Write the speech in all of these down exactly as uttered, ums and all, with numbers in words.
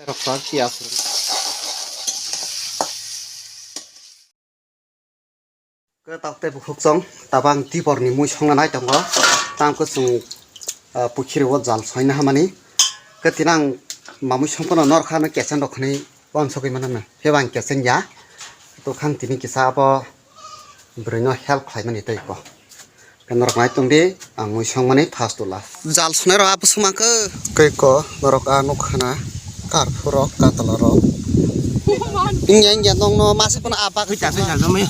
Rok tak piyas rok. Kwtak tei bukhuk chwng tabang diporni mui songna nai tongo. Tamo khe chwng, ah, pukhiri o jal soina hamani. Khe tini ang mamui songphano norkha no kesen rok hinwi wansugwi mano no. Phiya ba ang kesen ya. Tokhang tini kisa abo bwrwino help khlaimani tei ko. Khe norok nai tongdi, ang mui songmani first to last. Jal sonai rok abo swmang khe. Khe ko, norok a nukha na, karphu rok, katla rok. Ingya, ingya, nokno masa phano a bagwi. Kwchak se jal jomai.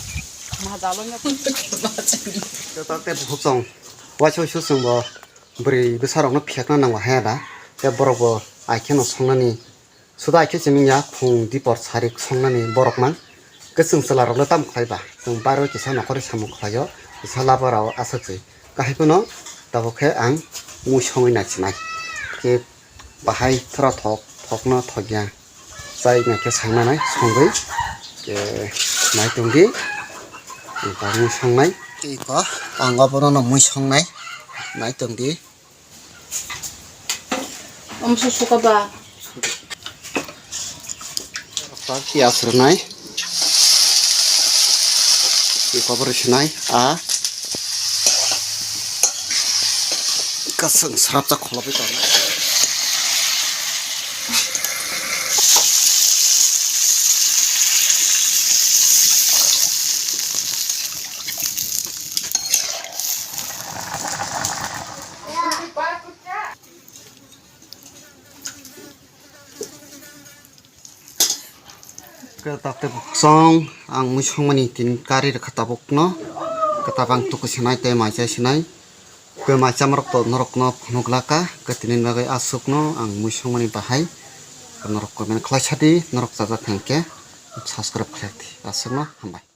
Kwtak tei bukhuk chwng. Waisa waisa chwng bo bwrwi bwsa rokno phiyakna nango haya da. Tei borok bo ai kheno songnani. Suda khe simi ya khung dipor sarik songnani borok mang. Kwchwng chwla rok le tamo khlai ba? Chwng baro kisa nokhorwi samung khlaio, kisa labo rao aswk se. Kahai phano tabuk khe ang mui songwi nai sinai. Khe bahai thora thok, thokno thokya. Chai nai khe sangnanai songwi. Khe nai tongdi. Ang mui songnai. Tei ko ang obono no mui songnai. Nai tongdi. Om susuka ba. Piyas rwnai. Tei kobor sinai a. Kasang srapsa kholobwi tongnai. Kwtak tei bukhuk chwng ang mui songmani tini kari rwkha tabukno. Kwtak ang tuku sinai tei mai chai sinai. Khe mai chamarok to norokno phunuk laka. Khe tini bagwi aswkno ang mui songmani bahai norok comment khlai sadi, norok chajak thang khe subscribe khlai di. Aswkno hambai.